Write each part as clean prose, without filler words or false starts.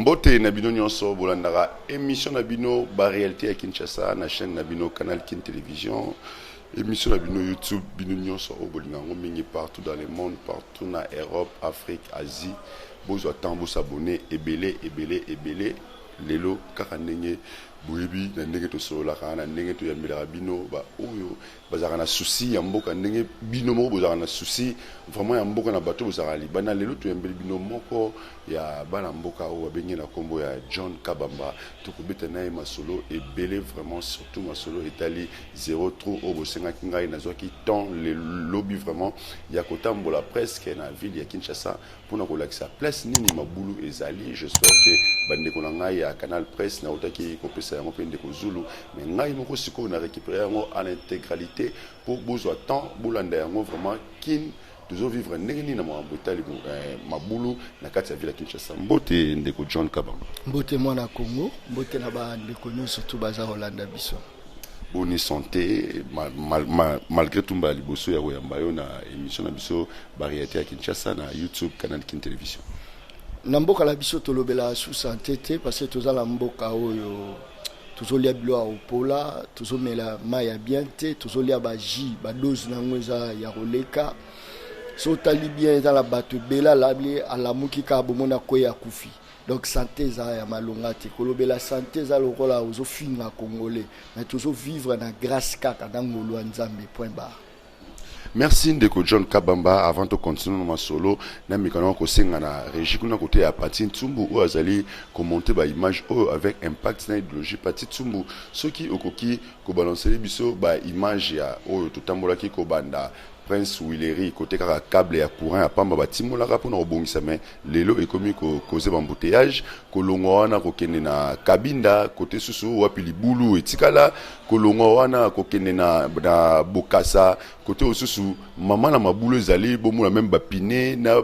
Mbote na bino nyonso bolandaka émission na bino ba réalité ya Kinshasa na chaîne na bino Canal Kin Télévision, émission na bino YouTube. Bino nyonso oyo bolinga yango mingi partout dans le monde, partout na Europe, Afrique, Asie, bozwa temps bosabonner ebele ebele ebele. Lelo kaka ndenge boyebi, na ndenge tosololaka, na ndenge toyambelaka bino baoyo bazalaka na souci ya mboka, ndenge bino moko bozalaka na souci vraiment ya mboka na bato bozalaka libanda. Lelo toyambeli bino moko ya bana mboka oyo babengi na nkombo ya John Kabamba. Tokobeta na ye masolo ebele vraiment, surtout masolo etali zéro trou oyo bosengaki ngai. Nazwaki temps lobi vraiment ya kotambola presque na ville ya Kinshasa mpona kolakisa place nini mabulu ezali. J'espère que bandeko na ngai ya Canal Presse nautaki kopesa yango mpe ndeko Zulu, mais ngai moko sikoyo na récupéré yango en intégralité mpo bozwa temps bolanda yango vraiment. Kin tozovivre ndenge nini na makambo etali mabulu na kati ya ville ya Kinshasa? Mbote, ndeko John Kabamba. Mbote, mwana Congo. Mbote na bandeko nyonso tu baza kolanda biso. Boni santé malgré tumba ya liboso ya koyamba yo na émission na biso baréalité ya Kinshasa na YouTube Canal Kin Télévision? Na mboka na biso tolobela su santé te, parce que toza na mboka oyo tozolia biloko ya kopola, tozomela mai ya bien te, tozolia bajus, badose nango eza ya koleka. So otali bien, eza na bato ebele alabi, alamuki kaka bomoni akwei, akufi. Donc santé eza ya malonga te. Kolobela santé eza lokola ozofinga Congolais, mais tozovivre na grâce kaka na ngolu ya Nzambe, point barre. Merci, ndeko John Kabamba. Avant tocontinue na masolo na mikano, kosenga na régie kuna kote ya Pati Ntsumbu oyo azali komonter baimage oyo avec impact na idéologie. Pati Ntsumbu, soki okoki kobalancele biso baimage ya oyo totambolaki kobanda Prince Willery, kote kaka câble ya courant ya pamba batimolaka mpona kobongisa, mais lelo ekomi koze baembouteillage. Kolongwa wana kokende na Kabinda, kote susu wapi libulu etikala. Kolongwa wana kokende na Bokasa, kote osusu mama na mabulu ezali, bomona même bapine na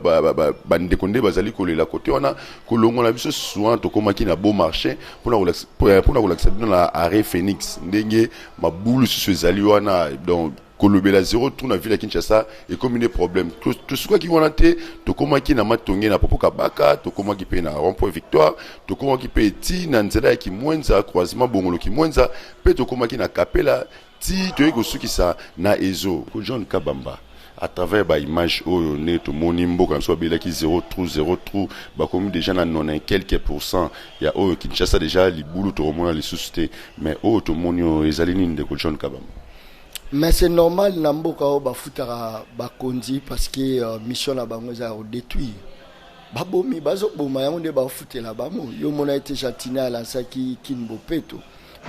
bandeko nde bazali kolela kote wana. Kolongwa na biso susu wana, tokomaki na Beau Marché mpona kolakisa bino na arrêt Phoenix ndenge mabulu susu ezali wana. Donc kolobela zéro trou na ville ya Kinshasa ekomi nde problème. Tosukaki wana te, tokomaki na Matonge, na Popo Kabaka, tokomaki mpe na rond point Victoire, tokomaki mpe ti na nzela ya Kimwenza, croisement Bongolo Kimwenza, mpe tokomaki na Kapela ti toyei kosukisa na Ezo. John Kabamba, à travers baimage oyo nde tomoni, mboka na biso babelaki zéro trou, zéro trou, bakomi déjà na 90 quelque pourcent ya oyo Kinshasa déjà libulu tokomona lisusu te. Mais oyo tomoni oyo ezali nini, ndeko John Kabamba? Mais c'est normal, na mboka oyo bafutaka bakonzi parce que mission na bango eza ya kodétruire. Babomi, bazoboma, yango nde bafutela bango. Yo mona ete Gentiny alansaki Kin Bopeto,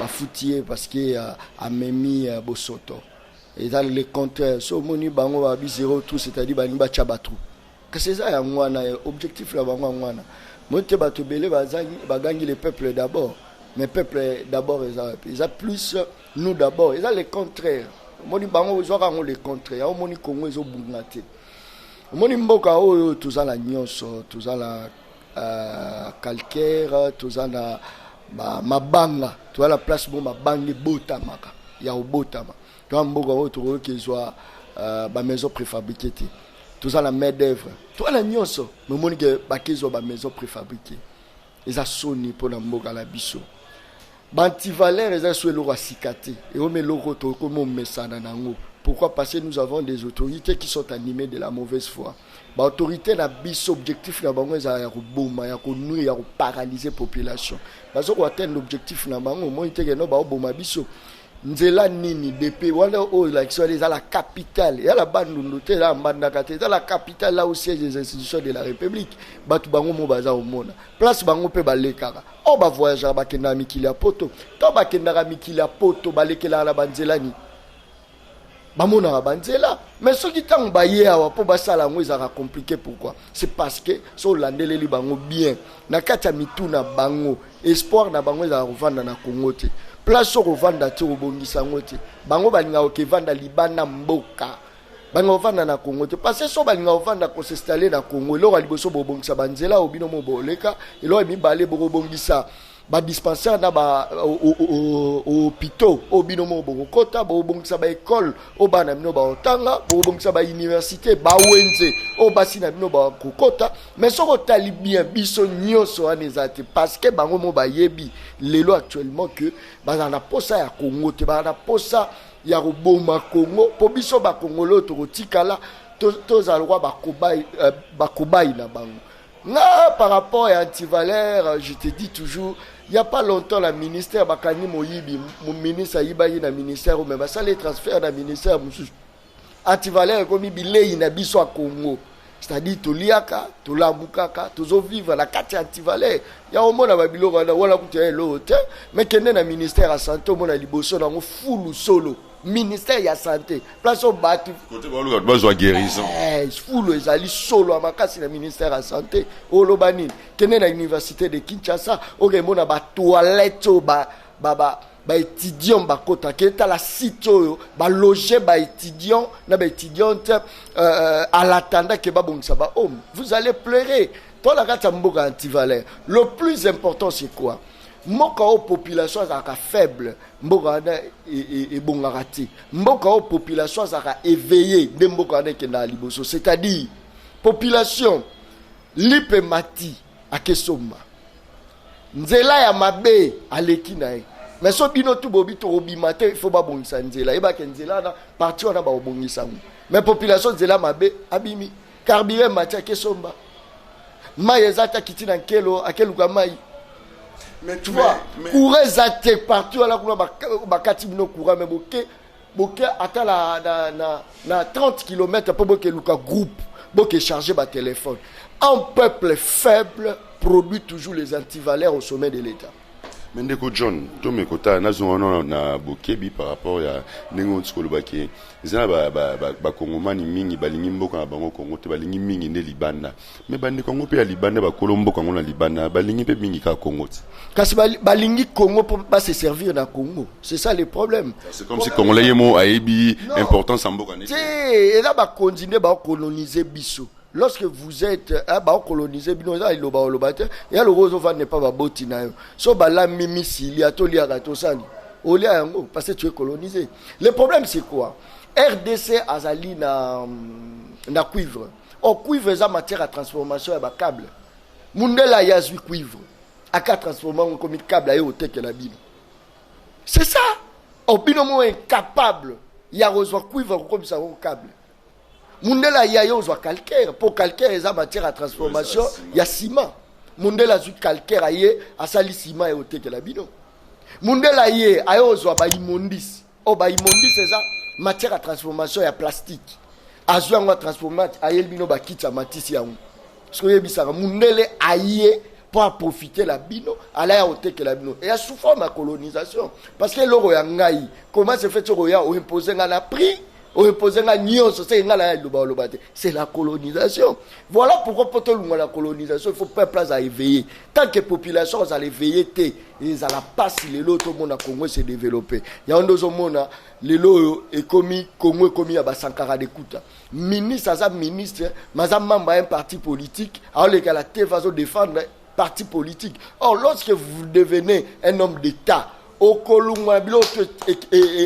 bafuti ye parce que amemi bosoto. Eza le contraire. So omoni bango babi zéro trou, c'est-à-dire balingi batya batrou, kasi eza yango wana objectif na bango. Yango wana moi te, bato ebele bagangi "le peuple d'abord", mais peuple d'abord eza wapi? Eza plus nous d'abord, eza le contraire. Omoni bango ozwaka yango le contraire. Yango omoni Congo ezobunga te. Omoni mboka oyo toza na nyonso, toza na calcaire, toza na mabanga, toza na place mo mabanga ebotamaka ya kobotama. Toza mboka oyo tokoki ezwa bamaison préfabriqué te. Toza na main d'œuvre, toza na nyonso, mais omoni ke bakezwa bamaison préfabriqué. Eza soni mpona mboka na biso. Baantivaleur eza so eloko ya sika te, ekomi eloko tokomi omesana nango. Pourquoi? Parce que nous avons des autorités qui sont animées de la mauvaise foi. Baautorité na biso, objectif na bango ezala ya koboma, ya konuire, ya koparalyser population. Baza koatteindre objectif na bango. Omoni te que no baoboma biso nzela nini depuis wana oyo elakisi wana? Eza la capitale, eza la Bandundu te, eza la Mbandaka te, eza la capitale, là où siège des institutions de la République. Bato bango mo baza komona place bango mpe balekaka oyo bavoyageaka, bakendaka mikili ya poto to bakendaka mikili ya poto, balekelaka na banzela nini? Bamonaka banzela. Mais soki ntango baye awa mpo basala yango, ezalaka compliqué. Pourquoi? C'est parce que so olandeleli bango bien na kati ya mitu na bango, espoir na bango ezalaka kovanda na Congo te. Place oyo kovanda te, kobongisa yango te. Bango balingaka kokevanda libanda mboka, balinga kovanda na Congo te, parce que so balinga kovanda, kos'installer na Congo, eloko ya liboso bobongisa banzela oyo bino mo boleka. Eloko ya mibale, bokobongisa. Badispensaire na bahôpitaux oyo bino moko bokokota, bokobongisa baécole oyo bana na bino baotanga, bokobongisa bauniversité, bawenze oyo basi na bino bakokota. Mais soki otali bien, biso nyonso wana eza te, parce que bango mo bayebi lelo actuellement que bazala na posa ya Congo te, bazala na posa ya koboma Congo, mpo biso bakongole oyo tokotikala tozala lokwa bacobayes na bango. Nga, par rapport à antivaleur, je te dis toujours, il y a pas longtemps, la ministère bakangi moyibi, mo ministre ayibaki na ministère, mais basali transfert na ministère mosusu. Antivaleur ekomi bilei na biso ya Congo, c'est-à-dire toliaka, tolamukaka, tozovivre na kati ya antivaleur ya omona babiloko wana. Wana kutu ya eloko te, mais kende na ministère ya santé, omona liboso nango fulu solo. Ministère ya santé, place oyo bato Kote baluka bazwa guérison. Fulu ezali solo ya makasi na ministère ya santé. Oloba nini? Kende na université de Kinshasa, okemona batoilette oyo baétudiant bakota. Ke tala site oyo baloge baétudiant na baétudiante à l'attendant ke babongisa bahome, vous allez pleurer. To na kati ya mboka antivaleur. Le plus important, c'est quoi? Mboka oyo population azalaka faible, mboka wana ebongaka te. Mboka oyo population azalaka éveillé, nde mboka wana ekendaka liboso. C'est-à-dire population lipe mati, akesomba nzela ya mabe, aleki na ye. Mais so bino tu bobi tokobima te, il faut babongisa nzela, yebake nzela wana, parti wana bakobongisa yango. Mais population, nzela mabe, abimi. Carburant mati, akesomba. Mai eza te, akiti na nkelo, akeluka mai. Mais tu vois, courant eza te partout wana kuna, bakati bino courant. Mais boke, boke ata na 30 km mpo bokeluka groupe, boke charger batelefone. Un peuple faible produit toujours les antivaleurs au sommet de l'État. Mais ndeko John, tomeka kotala, nazonga wana na bokebi par rapport ya ndenge oti kolobaki, eza na bakongomani mingi balingi mboka na bango Kongo te, balingi mingi nde libanda. Mais bandeko yango mpe ya libanda, bakolo mboka yango na libanda, balingi mpe mingi kaka Kongo te. Kasi balingi Congo mpo base servir na Congo, c'est ça le problème. C'est comme si congolais ye mo ayebi Non. importance ya mboka nde. Te, eza bakonzi nde bakolonize biso. Lorsque vous êtes, hein, bakolonize bino, eza liloba oloba te, ya loko ozovanda epa baboti na yo, so balambi misili, atoliaka, tosani olia yango, parce que tu es colonisé. Le problème, c'est quoi? RDC azali na cuivre. Or cuivre eza matière ya transformation ya bacable. Mundele aye, azwi cuivre, aka transforme yango, komi câble, aye otekela bino. C'est ça. Or bino mo incapable ya kozwa cuivre, kokomisa yango câble. Mundele aye, aye ozwa calcaire, mpo calcaire eza matière ya transformation ya ciment. Mundele azwi calcaire, aye asali ciment, ye otekela bino. Mundele aye, aye ozwa baimmondices. Oyo baimmondices eza matière ya transformation ya plastique. Azwi yango, atransforme, ayeli bino bakiti ya matisi yango. Soki oyebisaka, mundele aye mpo aprofite la bino, ala ya kotekela bino, eya sous forme ya colonisation. Parce que eloko ya ngai, comment se fait soki oya oimpose ngai na prix, oimpose ngai nyonso, seke ngai naya liloba oloba te? C'est la colonisation. Voilà pourquoi mpo tolongwa la colonisation, il faut peuple aza éveillé. Tant que population azala éveillé te, ezala mpasi. Lelo tomona Congo se développé, yango nde ozomona lelo oyo ekomi Congo ekomi ya basankara de kuta. Ministre aza ministre, mais aza membre ya un parti politique, aoleka la TV, azodéfendre parti politique. Or lorsque vous devenez un homme d'État, okolongwa biloko to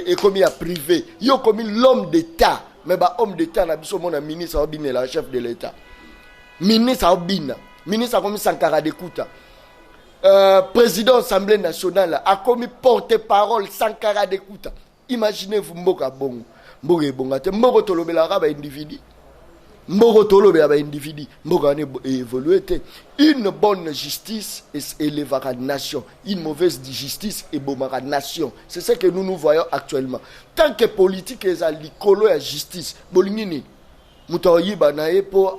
ekomi ya privé, yo okomi l'homme d'État. Mais bahomme d'état na biso, omona ministre aobinela chef de l'État, ministre aobina, ministre akomi sankara de kuta, président Assemblée nationale akomi porte-parole sankara de kuta. Imaginez-vous, mboka bongo, mboka ebonga te. Mboka tolobelaka baindividu, mboka tolobela baindividu, mboka wana évolue te. Une bonne justice élevaka nation, une mauvaise justice ebomaka nation. C'est ce que nous nous voyons actuellement. Tant que politique eza likolo ya justice, bolingi nini? Moto akoyiba na ye mpo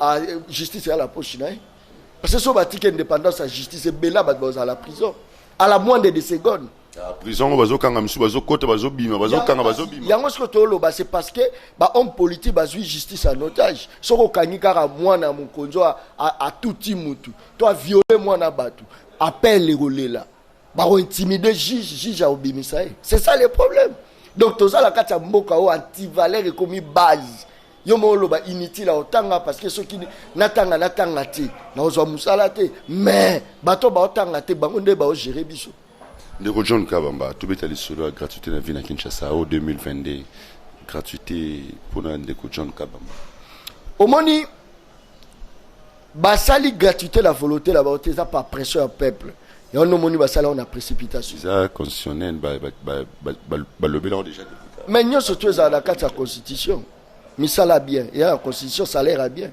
justice eya la poche na ye. Parce que so batiki indépendance ya justice, ebele bato bazala prison à la moindre de seconde. Prison ngo bazokanga misu, bazokota, bazobima, bazokanga, bazobima. Yango soki toloba, c'est parce que bahomme politique bazwi justice en otage. Soki okangi kaka mwana ya mokonzi oyo atuti mutu to aviole mwana bato, appel ekolela, bakointimide juge, juge akobimisa ye. C'est ça le problème. Donc toza na kati ya mboka oyo antivaleur ekomi base. Yo moko oloba inutile otanga, parce que soki natanga, natanga te, nakozwa mosala te. Mais bato baotanga te, bango nde baogérer biso. Ndeko John Kabamba, tobeta lisolo ya gratuité na vie na Kinshasa o 2022. Gratuité mpona ndeko John Kabamba? Omoni, basali gratuité la volonté na bango te, eza par pression ya peuple. Yango nde omoni basali yango na précipitation. Eza constitutionnel, balobeli yango déjà. Mais nyonso to ezala na kati ya constitution. Misala bien eya na constitution, salaire ya bien,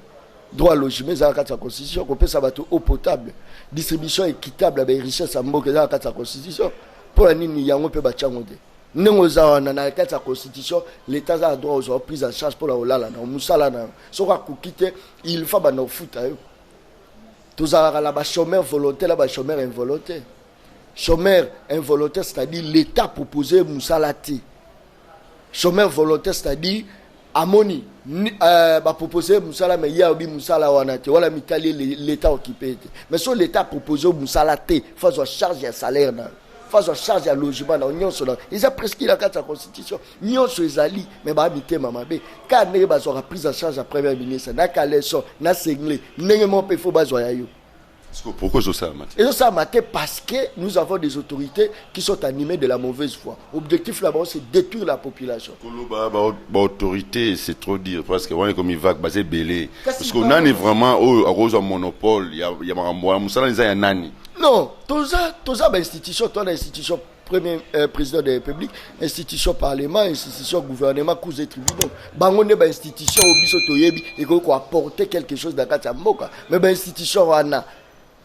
droit à logement eza na kati ya constitution, kopesa bato eau potable, distribution équitable ya barichesse ya mboka eza na kati ya constitution. Mpo na nini yango mpe batiango te? Ndenge oza wana na kati ya constitution, l'état aza na droit ozwa prise en charge mpona kolala na mosala na yo. Soki akoki te, il faut banda kofuta yo. Tozalaka na bachômeur volontaire na bachômeur involontaire. Chômeur involontaire, c'est-à-dire l'état proposé mosala te. Chômeur volontaire, c'est-à-dire amoni bapropose mosala, mais ye alobi mosala wana te, wana mitali l'état occupé te. Mais so l'état propose mosala te, faut azwa charge ya salaire na yo, faut azwa charge ya logement na yo. Nyonso na eza presque na kati ya constitution, nyonso ezali. Mais baa mitema mabe kaka. Ndenge bazwaka prise en charge ya premier ministre na caleçon na singlet, ndenge moko mpe faut bazwa ya yo. Pourquoi ezosalama te? Ezosalama te parce que nous avons des autorités qui sont animées de la mauvaise foi. Objectif là-bas, c'est détruire la population. Koloba baautorité, c'est trop dire, parce que wana ekomi vague. Baza ebele, parce que nani vraiment oyo akozwa monopole ya makambo wana? Mosala eza ya nani? Non, toza bainstitution. Toza na institution premier président de la République, institution parlement, institution gouvernement, cours et tribunaux. Bango nde bainstitution oyo biso toyebi ekoki koapporter quelque chose na kati ya mboka. Mais bainstitution wana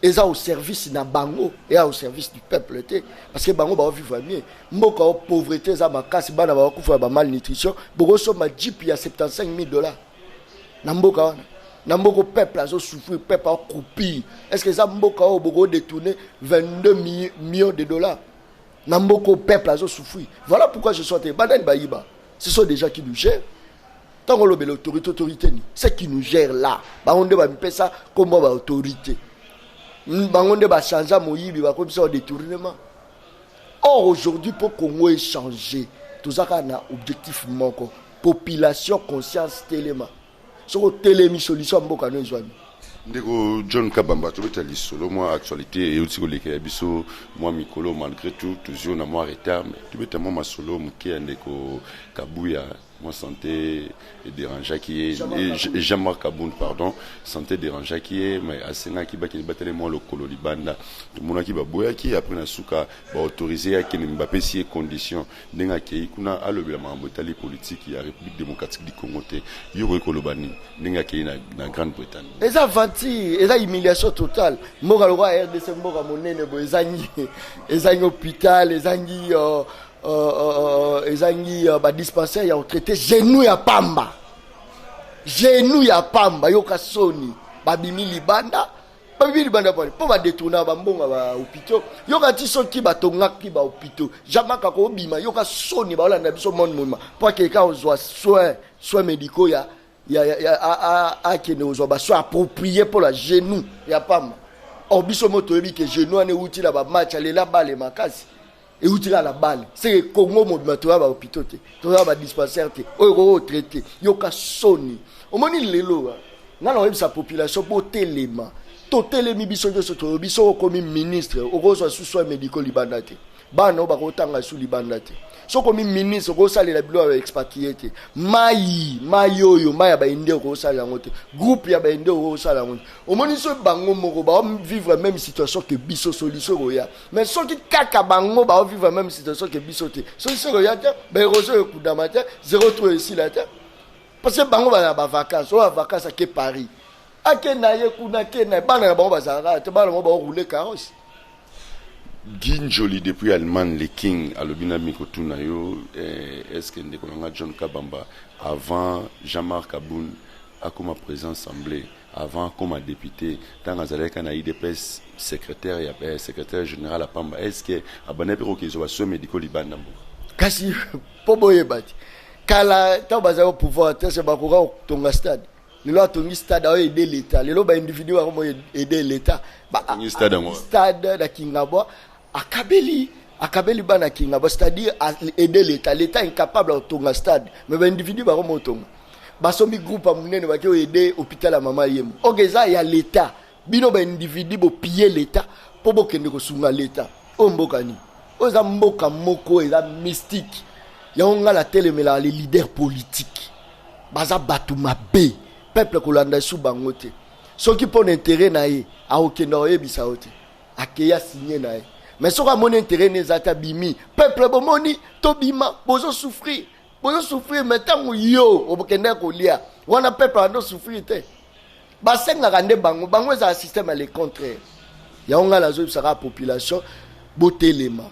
eza au service na bango, eza au service du peuple te, parce que bango baovivre mieux. Mboka oyo pauvreté eza makasi, bana bakokufa ya bamalnutrition. Bokosomba jeep ya 75 000 $ na mboka wana? Na mboka peuple azosouffrir, peuple acroupir, est ce que eza mboka oyo bokodétourner 22 millions de dollars na mboka peuple azosouffrir? Voilà pourquoi je suis banani bayiba. Ce sont des gens qui nous gèrent. Ntango olobela autorité, autorité ni ce qui nous gère là, bango nde bamipesa kombo baautorité, bango nde bachange moyibi, bakomisa détournement. Or aujourd'hui, mpo Congo echanger, toza kaka na objectif moko: population conscience telema. Soki otelemi, solution ya mboka no ezwami. Ndeko John Kabamba, tobeta lisolo mwa actualité euti kolekela biso mwa mikolo. Malgré tout, toujours na mwa retard, mais tobeta mwa masolo moke ya ndeko Kabuya. Mwa santé edérangeaki ye, Jean-Marc Kabund, pardon. Santé dérangeaki ye, mais asengaki bakende batele mwa lokolo libanda. Tomonaki baboyaki. Après, na suka baautoriser ye akende, me bapesi ye condition: ndenge akei kuna, alobela makambo etali politique ya République démocratique du Congo te. Yo koki koloba nini ndenge akei na Grande-Bretagne? Eza aventure, eza humiliation totale. Mboka lokola RDC, mboka monene boye, ezangi hôpital, ezangi badispensaire ya kotraiter genou ya pamba, genou ya pamba. Yoka soni, babimi libanda, babimi libanda pone mpo badétourna bambongo ya bahôpitaux. Yoka ti soki batongaki bahôpitaux, Jean-Marc akobima. Yoka soni, baolanda biso monde mobima mpo akeka kozwa soin médicaux ya akende kozwa basoin approprié mpo la genou ya pamba. Or biso mo toyebi ke genou wana euti na bamatch, alela bale makasi, euti kaka na bale. Seke Congo mobima toya bahôpitaux te, toya badispensaire te oyo ekoki kotraiter. Yoka soni. Omoni lelo, nga na oyebisa population: botelema. Totelemi biso nyonso, toyebi soki okomi ministre, okozwa su soin médicaux libanda te, bana oyo bakotanga su libanda te. Soki okomi ministre, okosalela biloko ya baexpatriés te. Mai oyo, mai ya bainde, okosalela yango te. Groupe ya bainde, okosala yango te. Omoni, soki bango moko baovivre même situation ke biso, solution ekoya. Mais soki kaka bango baovivre même situation ke biso te, solution ekoya te. Baérosion ekundama te, zéro trou esila te, parce que bango bazala bavacance. Oyo bavacance, ake Paris, ake na ye kuna, ake na ye. Bana na bango bazalaka te, bana bango baoroule carrosse. Ginjoli depuis Allemagne, le King alobi na mikotuna yo: est ce que ndeko na nga John Kabamba, avant Jean-Marc Kabund akoma président assemblée, avant akoma député, ntango azalaki na UDPS, secrétaire ya secrétaire général apamba, est ce que abandaki mpe kokezwa basoins médicaux libanda mboka? Kasi mpo boyeba te, kala ntango bazali au pouvoir te, se bakoka kotonga stade. Lelo atongi stade, aoyo aider l'état. Lelo baindividu bakomo aider l'état. Atongi stade yango? Stade na Kingabwa, akabeli bana Kingabwa, c'est-à-dire aider l'état. L'état incapable ya kotonga stade, mais baindividu bakomo otonga. Basombi groupe ya monene, bake oaider hôpital ya Mama Yemo. Ok, eza ya l'État. Bino baindividu bopiller l'État mpo bokende kosunga l'État. Oyo mboka nini? Oyo eza mboka moko eza mystique. Yango ngai natelemelaka les leaders politiques, baza bato mabe. Peuple kolanda esu bango te. Soki mpo na intérêt na ye, akokenda koyebisa yo te, akei asigner na ye. Mais soki amoni intérêt ne eza te, abimi. Peuple bomoni, tobima, bozosouffrir, bozosouffrir. Mais ntango yo okendeki kolia wana, peuple andosouffrir te. Basengaka nde bango, bango ezala système ya le contraire. Yango ngai nazoyebisaka population, botelema.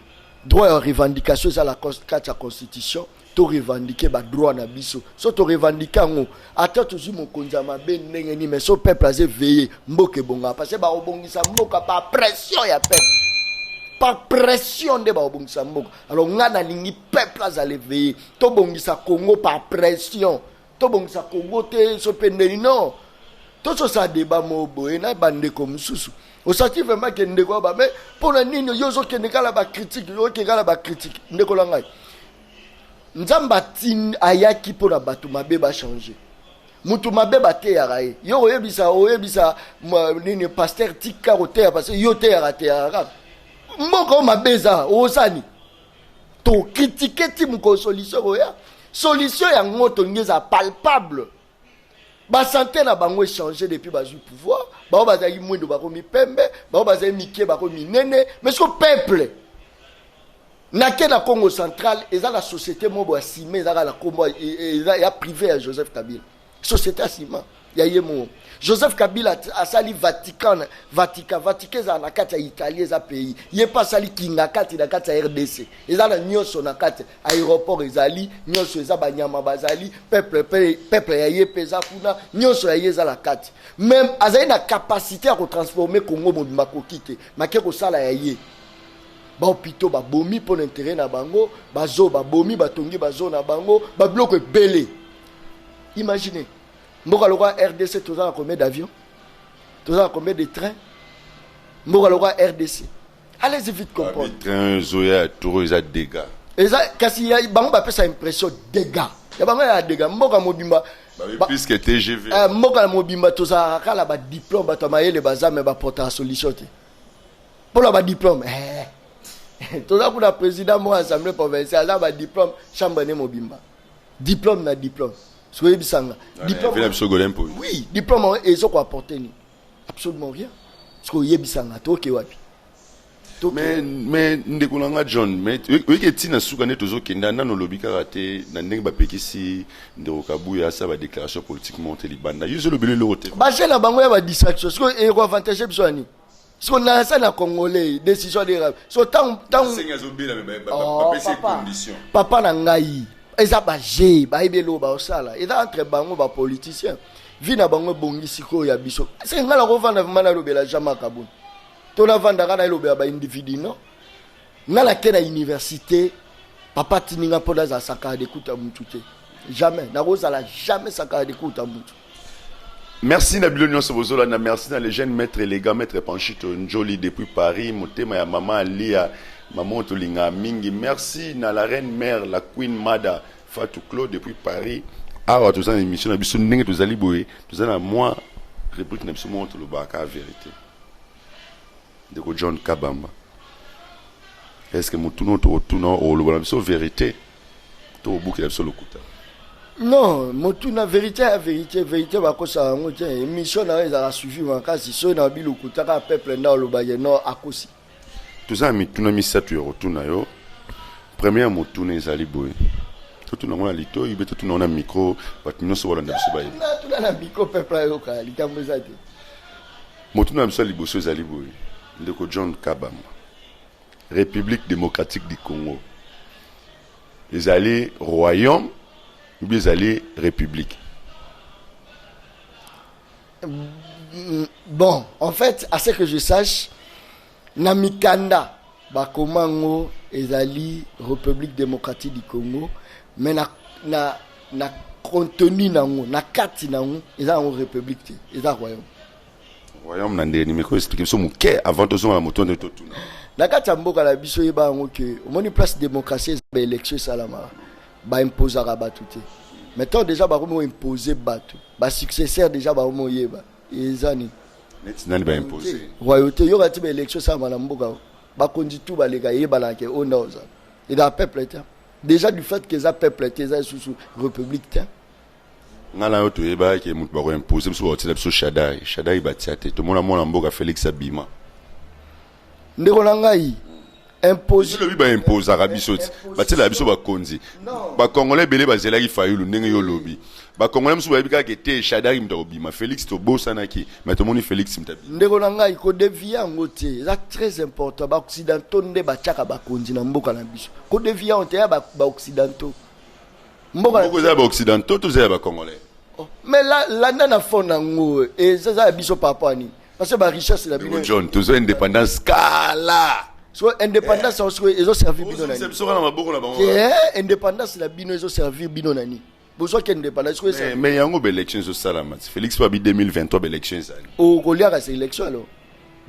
Droit ya revendication eza la kati ya constitution. Torevendiquer badroit na biso. So torevendiquer yango, ata tozwi mokonzi ya mabe ndenge nini, mais so peuple aza éveillé, mboka ebongaka, parce que bakobongisa mboka par pression ya peuple, par pression nde bakobongisa mboka. Alors ngai nalingi peuple azala éveillé. Tobongisa Congo par pression, tobongisa Congo te so mpe ndeni. Non, tozosala débat moko boye na bandeko mosusu, osati vraiment ke ndeko aba, mais mpo na nini yo ozokende kala bacritique, yo okende kala bacritique? Ndeko na ngai, Nzambe atindi, ayaki mpo na bato mabe bachanger. Mutu mabe bateyaka ye. Yo oyebisa, oyebisa nini, pasteur tika koteya, parce yo teyaka, teyaka kaka. Mboka oyo mabe eza, ozani tocritiquer ti mokolo solution koya. Solution yango tolingi eza palpable. Basanté na bango echanger depuis bazwi pouvoir. Bango bazalaki mwindo, bakomi pembe. Bango bazali mike, bakomi minene. Mais siko peuple nake na Congo Central, eza na société moko ya ciment, eza kaka na kombo eza ya privé ya Joseph Kabila, société ya ciment ya ye moko. Joseph Kabila asali Vatican. Vatican, Vatican ezala na kati ya Italie, eza pays. Ye mpe asali kinga kati na kati ya RDC. Eza na nyonso na kati, aéroport ezali, nyonso eza, banyama bazali, peuple pe, peuple ya ye mpe eza kuna, nyonso ya ye eza na kati. Même azali na capacité ya kotransformer Congo mobimba, koki te make kosala ya ye. Bahôpitaux babomi mpo na intérêt na bango, bazo babomi, batongi bazo na bango, babiloko ebele. Imagine mboka lokola RDC, toza na combien d'avions? Toza na combien de trains? Mboka lokola RDC, allez-y vite comprendre. Train ezoya ya toro eza dégâts. Eza kasi ya bango, bapesa impression dégâts ya bango ya dégâts. Mboka mobimba plus que TGV. Mboka mobimba tozalaka kala badiplôme. Bato ya mayele baza, me baportaka solution te mpona badiplôme. Toza kuna, président moko assemblée provinciale aza badiplôme, chambre ne mobimba diplôme na diplôme. Soki oyebisanga diplôme, oui, diplôme yango ezokoapporter nini? Absolument rien. Soki oyebisanga, toke wapi? Mais ndeko na nga John, mais oyeki etina suka nde tozokenda nano. Olobi kaka te na ndenge bapekisi ndeko Kabuya asala badéclaration politique moko te libanda. Yo ozolobela eloko te. Baje na bango ya badistraction, soki ekoavantager biso ya nini? Siko nasa na Congolais décision de so tango tango. Oh, papa na ngai, eza baje bayebi eloko baosala, eza entre bango bapoliticien. Vi na bango ebongi sikoyo ya biso. Se ngai nakovanda vraiment, nalobela Jean-Marc Kabund to navandaka, nalobela baindividu? Non. Ngai nake na université, papa tininga mpo nazala sakara dekuta mutu te. Jamais nakozala, jamais sakara dekuta mutu. Merci na bino nyonso bozolanda. Merci na le jeune maître élégant, maître Panchito Njoli depuis Paris, motema ya mama Alia, mama tolinga mingi. Merci na la reine mère, la queen Mada Fatou Claude depuis Paris. Awa toza na émission na biso ndenge tozali boye, toza na mwa rubrique na biso moko tolobaka vérité. Ndeko John Kabamba, est ce que motuna tokotuna, oloba na biso vérité to obukela biso lokuta? Non, motuna vérité ya vérité, vérité bakosaka yango te. Émission na yo ezalaka suivi makasi. Soki na bilokuta kaka, peuple nde alobaki non, akosi. Toza na mituna misato ya kotuna yo. Première motuna ezali boye: totuna yango na litoi be, totuna yango na micro, bato nyonso balanda biso bayebi? Tuna na micro, peuple ayoka, likambo eza te. Motuna na biso ya liboso ezali boye, ndeko John Kabamba: République démocratique du Congo ezali royaume ou bien ezali république? Bon, en fait, à ce que je sache, na mikanda bakoma yango ezali République démocratique du Congo, mais na contenu nango, na kati nango, eza yango république te, eza royaume. Royaume na ndenge nini? Meko expliquer biso moke avant tozonga na moto nde totuna. Na kati ya mboka na biso, oyeba yango ke omoni place démocratie eza, baélection esalamaka, baimposaka bato te. Mais tant déjà bakomi oimpose bato, basuccesseur déjà bakomi oyeba eza nini. Neti nani baimpose? Royauté. Yoka ti baélection esalama na mboka, bakonzi tu baleka, eyebanaka ke oyo nda ozala ezala peuple te. Déjà du fait que eza peuple te, eza lisusu république te. Nga na yo toyebaki moto bakoimpose biso, bakotiela biso Shadary. Shadary batia te, tomona mwana mboka Félix abima. Ndeko na ngai, impose Lobi baimposaka biso ti batielaka biso bakonzi. Bakongolais ebele bazelaki Fayulu. Ndenge yo olobi, bakongolais mosusu bayebi kaka te Shadary moto akobima. Félix tobosanaki, mais tomoni Félix moto abima. Ndeko na ngai, kodévier yango te, eza très important. Baoccidentaux nde batiaka bakonzi na mboka na biso. Kodévier yango te, ya baoccidentaux mboka. Moko eza ya baoccidentaux to eza ya bacongolais? Oh, mais landa na fond nango, eza ya biso par rapport à nini? Parce que barichesse na bino. John, tozwa indépendance kala. So indépendance yango sikoyo ezoservir bino na nini? Biso kaka na maboko na bango. Indépendance na bino ezoservir bino na nini? Bozwaki indépendance sikoyo? Mais yango baélection ezosalama ti Félix po abi 2023 baélection ezali. Okoliaka sa élection, alors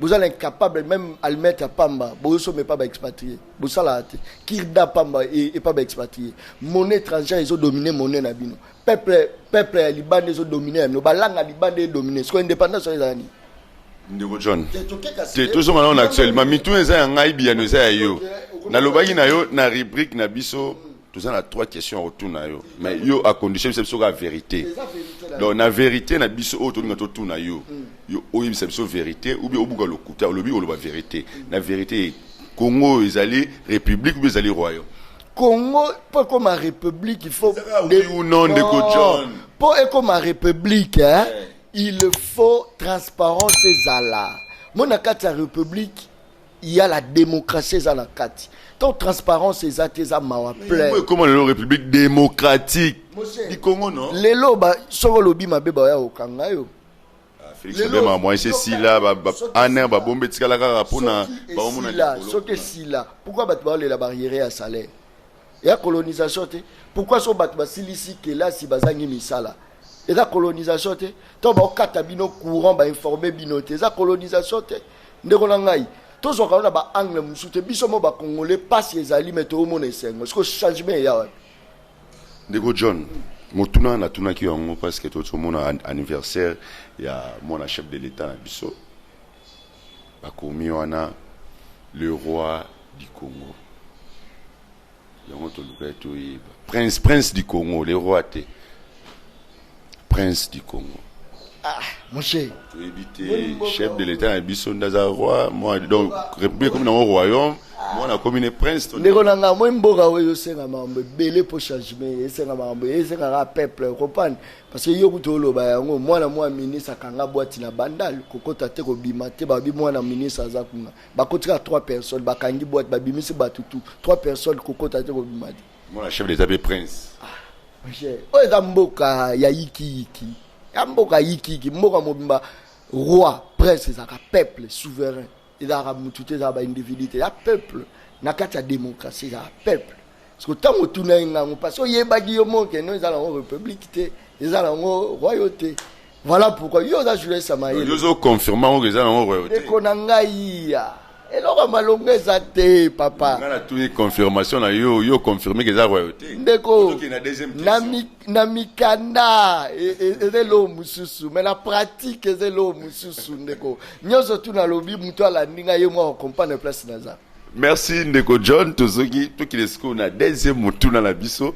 bozala incapable même almet ya pamba bozosomba epa baexpatrié, bosalaka te kirda pamba epa baexpatrié. Monnaie étrangère ezodomine monnaie na bino. Peuple ya libanda ezodomine ya bino, balanga ya libanda edomine. Sikoyo indépendance oyo ezala nini? Ndeko John, te, tozonga nano na actuellement. Mituna eza ya ngai, biyano eza ya yo. Nalobaki na yo na rubrique na biso, toza na trois questions ya kotuna yo, mais yo à condition biso kaka vérité. Donc na vérité na biso oyo tolinga totuna yo, yo oyebisa biso vérité ou bien obuka lokuta. Olobi oloba vérité. Na vérité, Congo oyo ezali république ou bien ezali royaume? Congo, mpo ekoma république, il faut Oui ou non, ndeko John? Mpo ekoma république, hein, il faut transparence ezala mo na kati ya république. Il y a la démocratie, eza na kati. Tant transparence eza te, eza mawa plein. Ekoma lelo République démocratique du Congo, non? Lelo soki olobi mabe, baya kokanga yo. Félix obema moise esila, aner babombe etikala kaka mpona baomona. Soki esila, pourquoi bato baolela baarriérés ya salaire ya colonisation te? Pourquoi so bato basilisi kelasi bazangi misala? Eza colonisation te? To baokata bino courant, bainforme bino te, eza colonisation te? Ndeko na ngai, tozwaka ngo na baangle mosusu te. Biso mo bacongolais, mpasi ezali, me toomona esengo. Siko changement eya wapi? Ndeko John, motuna natunaki yango parce que tozomona anniversaire ya mwana chef de l'État na biso, bakomi wana le roi du Congo. Yango toluka toyeba, prince du Congo, le roi te, prince du Congo. Ah, mon cher. Toyebi te, chef de l'État na biso nde aza roi moi. Donc république ekomi nango royaume, mwana akomi ne prince. Ndeko na ngai, moi mboka oyo ezosenga makambo ebele mpo changement esenga makambo, esengaka peuple comprendre, parce que yo kutu oloba yango, mwana mwa ministre akanga bwati na Bandal, kokota te, kobima te. Babi mwana ministre aza kuna, bakotika trois personnes, bakangi bwati, babimisi bato tu, trois personnes, kokota te, kobima te. Mwana chef d'état mpe prince. Oyo eza mboka ya yikiyiki, ya mboka yikiyiki. Mboka mobimba, roi, prince, ezalaka peuple souverain, ezalaka mutu te, ezalaka baindividu te, ya peuple. Na kati ya démocratie, ezalaka peuple. Parce que ntango otuna ye ngango, parce que oyebaki yo moke no, eza nango république te, eza nango royauté. Voilà pourquoi yo oza journaliste ya mayele. Ozoconfirme yango, eza nango royauté. Ndeko na ngai, ya eloko ya malongo eza te, papa. Nga natuni confirmation na yo, yo confirme ke eza royauté. Ndeko, na mikanda eza eloko mosusu, mais na pratique eza eloko mosusu. Ndeko, nyonso tu nalobi, moto alandi ngai, ye mwa comprendre place naza. Merci, ndeko John. Tozoki tokende sikoyo na deuxième motuna na biso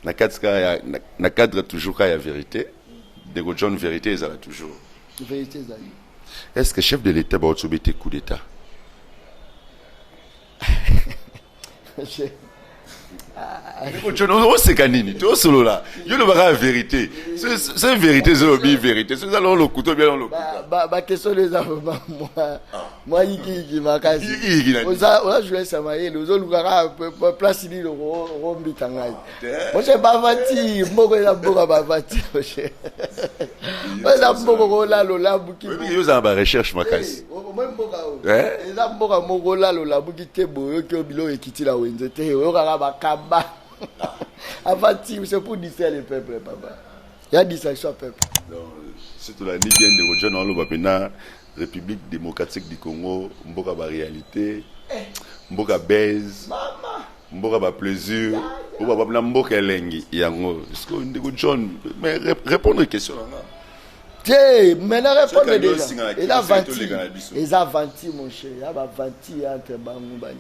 na kati ya na cadre toujours ka ya vérité. Ndeko John, vérité ezala toujours. Vérité ezali. Est ce que chef de l'État bauti obete coup d'état? Ndeko John, oseka nini? Tosolola, yo lobaka ya vérité. So vérité ezolobi vérité, so eza longo lokuta, obia longo lokuta. Baquestion eza vraiment mwa yikiyiki makasi. Oza journaliste ya mayele, ozoluka kaka place nini okombita ngai. Moshe, bavati mboka eza mboka bavati. Moshe, oyo eza mboka kolala olamuki. Yo ozala barecherche makasi. Omoi mboka oyo eza mboka moko olala olamuki te, boye oyoki oyo biloko ekiti na wenze te, oyokaka bakamba. Aventure, c'est pour distraire le peuple, papa, ya distraction ya peuple. Si tolandi bien, ndeko John aloba mpena République démocratique du Congo, mboka baréalité, mboka base, mboka baplaisir. Oyo bababla mboka elengi yango. Sikoyo ndeko John, mais répondre question na nga. Te, mais na répondre déjà. Eza aventure, eza aventure, mon cher, ya ba aventure entre bango bani.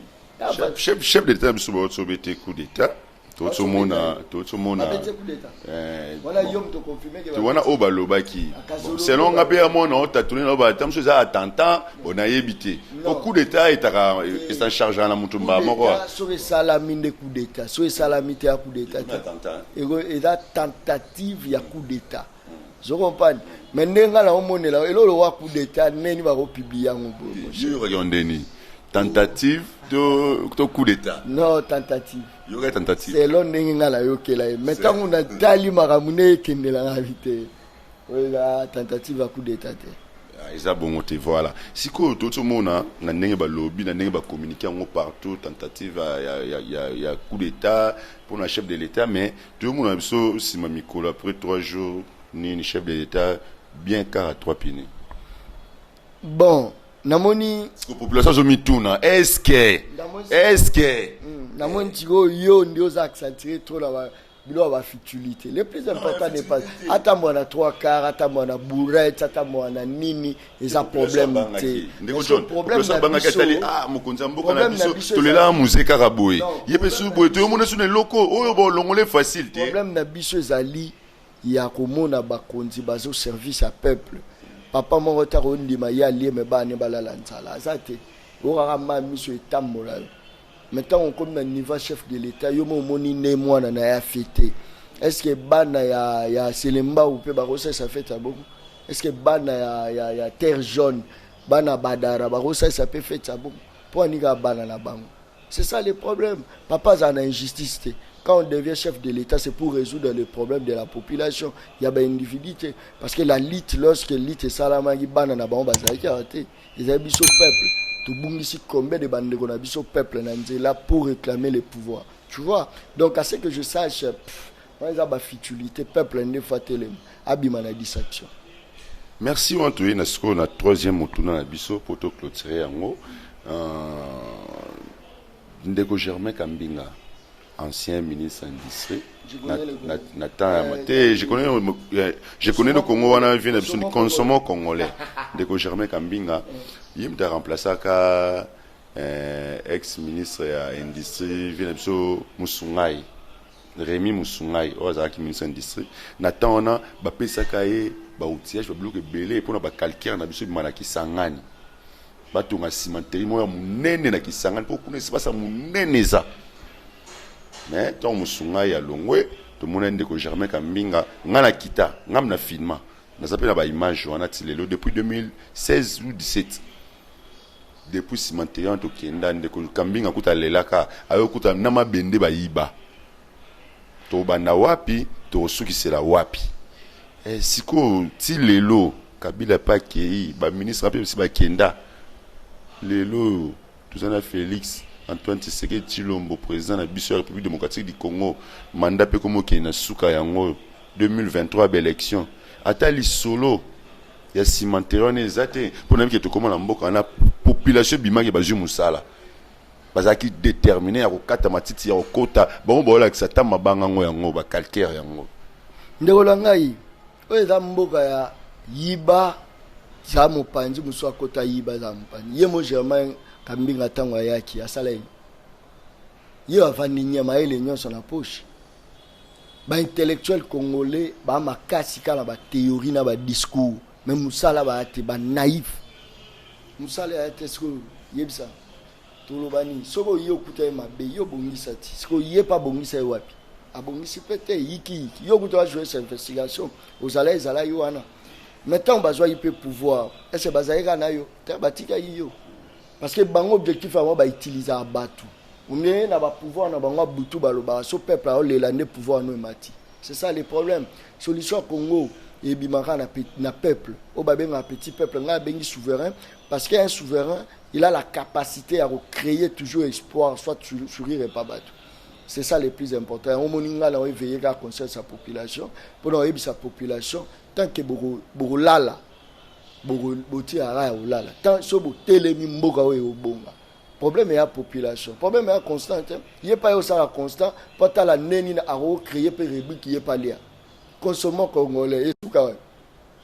Chef d'état na biso bauti obete coup d'état, tozomona wana oyo balobaki. Selon nga mpe ya mwana otatone na bata mosusu, eza attentat. Bon, nayebi te, po coup d'état etaka esa charge na motu mbala moko. Soki esalami nde coup d'état, soki esalami te ya coup d'état te, eza tentative ya coup d'état, zo comprendre. Mais ndenge nga na omonela eloko wa coup d'état, ndeni bakopublier yango boye. Yokaki ndeni, tentative to coup d'état? Non, tentative. Yoka tentative. Selon ndenge nga nayokela ye, mais ntango natali makambo nde ekendelanga te, oyo eza tentative ya coup d'état te. Eza bongo te. Voilà, sikoyo tozomona na ndenge balobi, na ndenge bacommuniquer yango partout, tentative ya coup d'état mpona chef de l'état. Mais tozomona biso nsima mikolo, après 3 jours nini, chef de l'état bien car à trois pneus. Bon, namoni. Population azomituna est-ce que Namoni sikoyo yo nde oza accentué trop na biloko ya bafutilité. Le plus important n'est pas atambola na trois quarts, atambola na bourrette, atambola na nini, eza problème te. Ndeko John, abangaki, atali, ah, mokonzi ya mboka na biso, tolela Mzee kaka boye, ye mpe su boye, toyomona su na eloko oyo bolongole facile te. Problème na biso ezali ya komona bakonzi bazo service ya peuple. Papa moko taka ondima ye alieme, bana balala nzala, aza te. Okaka ma miso etambola yo. Mais ntango okomi na niveau chef de l'état, yo mo omoni nde mwana na ye afêter. Est ce que bana ya Selembao mpe bakosalisa fête ya bongo? Est ce que bana ya Terre Jaune, bana Badara bakosalisa mpe fête ya bongo? Mpo anika bana na bango. C'est ça le problème. Papa aza na injustice te. Quand on devient chef de l'état, c'est pour résoudre les problèmes de la population. Il y a baindividu te, parce que la lutte, lorsque lutte esalamaki, bana na bango bazalaki awa te. Ezali biso peuple tobungisi combien de bandeko na biso peuple na nzela pour réclamer le pouvoir, tu vois? Donc, à ce que je sache, wana eza bafutilité. Peuple nde fa telema, abima na distraction. Merci. Wana toyei na sikoyo na troisième motuna na biso mpo toclôturer yango. Ndeko Germain Kambinga, ancien ministre industrie na temps ya te, je connais le Congo wana, vie na biso, consommons congolais. Ndeko Germain Kambinga, ye moto aremplaçaka ex ministre ya industrie, vie na biso Musungai, Rémi Musungai, oyo azalaki ministre ya industrie na temps wana. Bapesaka ye baoutillage, babiloko ebele mpona bacalcaire na biso ebima na Kisangani, batonga cimenterie moko ya monene na Kisangani, mpo kuna espace ya monene eza. Mais ntango Mosungai ya longwe, tomoni ndeko Germain Kambinga. Ngai na kita ngai na filma, naza mpe na baimage wana ti lelo, depuis 2016 ou 17, depuis cimenterie wana tokenda. Ndeko Kambinga kuta alelaka, ayokuta na mabende bayiba. Tobanda wapi, tokosukisela wapi? Sikoyo ti lelo Kabila mpe akei, baministre mpe bisi bakenda. Lelo oyo toza na Félix Antoine Tshisekedi Tshilombo, président na biso ya République démocratique du Congo. Mandat mpe komi okende na suka yango oyo, 2023 baélection. Ata lisolo ya cimenterie wana eza te. Mpo na bike tokóma na mboka wana, population ebimaki, bazwi mosala, bazalaki déterminé ya kokata matiti, ya kokota bango, baolakisa ata mabanga yango, yango bacalcaire yango. Ndeko na ngai, oyo eza mboka ya yiba, za mopanzi mosusu akota yiba, aza mopanzi. Ye mo Germain Kambinga, ntango ayaki, asala ye, ye avandi nye, mayele nyonso na poche. Baintellectuel congolais baa makasi kaka na bathéorie na badiscours, mais mosala baya te, banaïf, mosala ya te. Sikoyo yebisa, toloba nini? Soki oye okuta ye mabe, yo obongisa ti. Sikoyo ye mpe abongisa ye wapi? Abongisi mpe te, yikiyiki. Yo kuta wajouer sa investigation, ozala ezala yo wana. Mais ntango bazwaki mpe pouvoir, ese bazali kaka na yo te, batikaki yo, parce que bango objectif yango bautilisaka bato ndenge na bapouvoir na bango. Abutu balobaka so peuple aolela nde pouvoir no emati. C'est ça le problème. Solution ya Congo ebimaka na peuple oyo babengaka petit peuple. Ngai abengi souverain, parce qu'un souverain, il a la capacité ya kocréer toujours espoir, soit sourire epa bato. C'est ça le plus important. Yango omoni ngai na oéveiller kaka conscience ya population, mpona oyebisa population: tant que bokolala, botiaka ya kolala, tant so botelemi, mboka oyo ekobonga. Problème ya population, problème ya constant te. Ye pa yo sala constant po atala ndenge nini ako créer pe rubrique ye pa lia. Consommons congolais esuka wapi?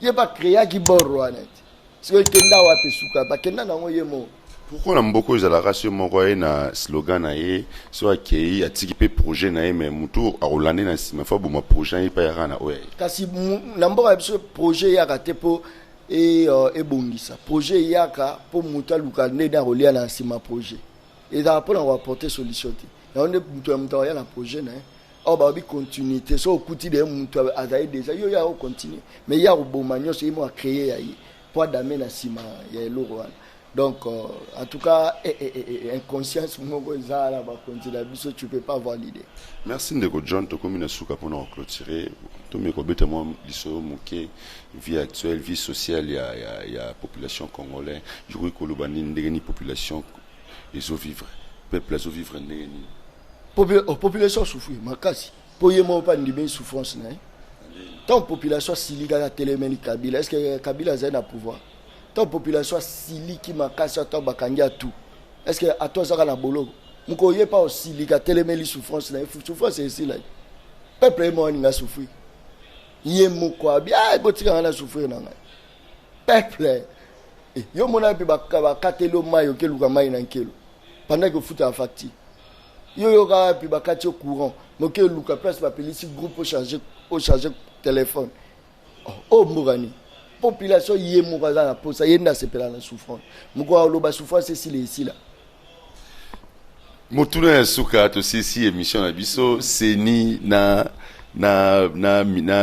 Ye pa créaki bord wana te. Sikoyo ekenda wapi esuka? Bakenda nango ye moko. Pourquoi na mboka oyo ezalaka soki moko aye na slogan na ye soki akei atiki mpe projet na ye mais motu akolanda ye na nsima fo aboma projet na ye mpe ayaka na oyo ya ye? Kasi na mboka ya biso projet eyaka te mpo e, ebongisa projet eyaka mpo moto aluka ndenge akolia na nsima projet ezalaka mpo na koapporte solution te. Yango nde moto ya moto akoya na projet na ye. Awa balobi continuité, soki okuti de moto azali déjà yo ya ocontinue, mais ye akoboma nyonso ye moko acreye ya ye mpo adame na nsima ya eloko wana. Donc en tout cas eh, eh, eh, eh, inconscience moko eza na bakonzi na biso, tu peux pas avoir l'idée. Merci ndeko John, tokomi na suka mpona koclôturer. Tomeki kobeta mwa lisolo moke, vie actuelle, vie sociale ya population congolais. Yokoki koloba nini, ndenge nini population ezovivre, peuple azovivre ndenge nini? Oh, population souffrir makasi mpo ye moko mpe andimi souffrance na ye. Ntango population asili kaka atelemeli Kabila, est ce que Kabila azali na pouvoir? Ntango population asiliki makasi ata bakangi atu, est ce que atu azaka na boloko? Moko ye mpe osilika atelemeli souffrance na ye, souffrance esilaki. Peuple ye moko alinga souffrir, ye moko abi ah, botika ngai na souffrir na ngai. Peuple eh, yo mona mpe bakateli yo mai, okeluka mai na nkelo pendant que ofutaka facture. Yo yoka mpe bakati yo courant, moke oluka place bapelisi groupe ocharge téléphone. Oh, mboka nini? Population ye moko aza na posa, ye nde asepela na souffrance. Moko aloba souffrance esila esila. Motuna ya suka, tosisi émission na biso. Seni na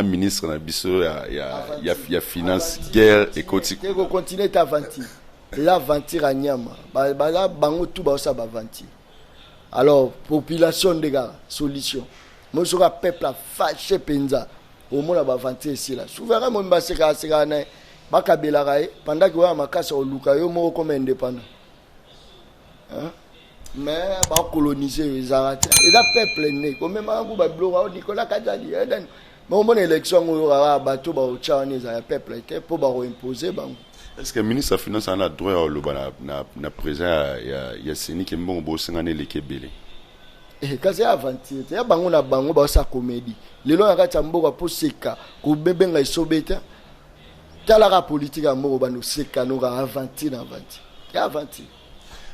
ministre na biso ya finance, guerre ekoti. Te kocontinue te, aventure eza aventure ya nyama. Baza bango tu baosala baaventure. Alors population nde kaka solution. Moi soki peuple afashe mpenza, omona baaventure esila. Souverain momi basekaka sekaka na ye, bakabelaka ye pendant ke oya makasi oluka yo moko comme indépendant, hein? Mais bakolonize yo ezalaka te, eza peuple nde komemaka ku babiloko ao Nicolas Kazadi mais omona élection yango oyo kaka bato baotya wana ezala ya peuple te mpo bakoimpose bango. Est ce que ministre ya finance aza na droit ya koloba na président ya CENI ke mbongo bosengana eleki ebele? Eh, kasi ya aventure te, ya bango na bango baosala comédie lelo na kati ya mboka mpo seka kobebenga esobe te. Talaka politike ya mboka, bando seka noka aventure na aventure ya aventure.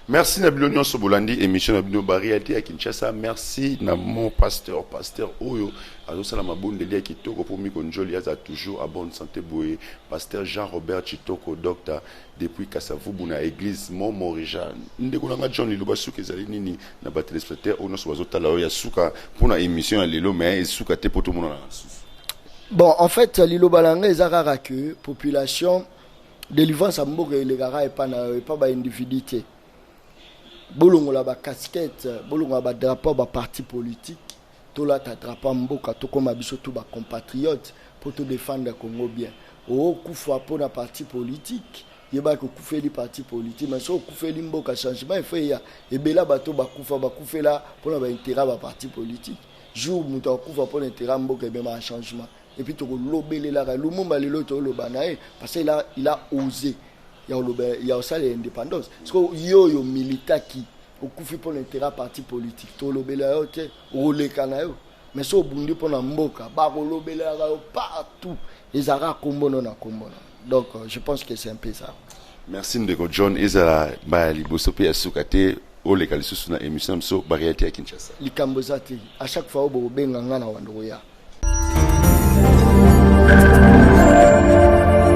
Merci na bino nyonso bolandi émission na bino ba réalité ya Kinshasa. Merci na mon pasteur, pasteur oyo azosala mabondeli ya kitoko mpo Miko Njoli aza toujours à bonne santé boye, pasteur Jean-Robert Chitoko, docteur depuis Kasavubu na église Mont Morija. Ndeko nanga John, liloba suka ezali nini na ba téléspectateurs oyo nyonso bazotala oyo ya suka mpona émission ya lelo, mais esuka te mpo tomonana na lisusu? Bon, en fait liloba na ngai eza kaka que population, délivrance ya mboka elekaka epa na yo, epa baindividu te. Bolongola bacasquette, bolongola badrapeau baparti politique, tolata drapeau ya mboka, tokóma biso tu bacompatriote mpo todefendre Congo bien. Okufa mpona parti politique, yebaki okufeli parti politique, mais soki okufeli mboka, changement efo eya. Ebela bato bakufa, bakufela mpona baintérêt ya baparti politique. Jour moto akufa mpona intérêt ya mboka, ebemaka changement. Et puis tokolobelelaka Lumumba lelo, toloba na ye parce que il a osé ya koloba ya kosala indépendance. Parce que yo oyo militaki, okufi mpona intérêt ya parti politique, tolobela yo te, okoleka na yo. Mais so obundi mpona mboka, bakolobelaka yo partout, ezalaka kombono na kombono. Donc je pense que c'est un peu ça. Merci ndeko John, ezala mbala liboso mpe ya suka te oleka lisusu na émission na biso baréalité ya Kinshasa. Likambo eza te, à chaque fois oyo bokobenga nga na wando koya.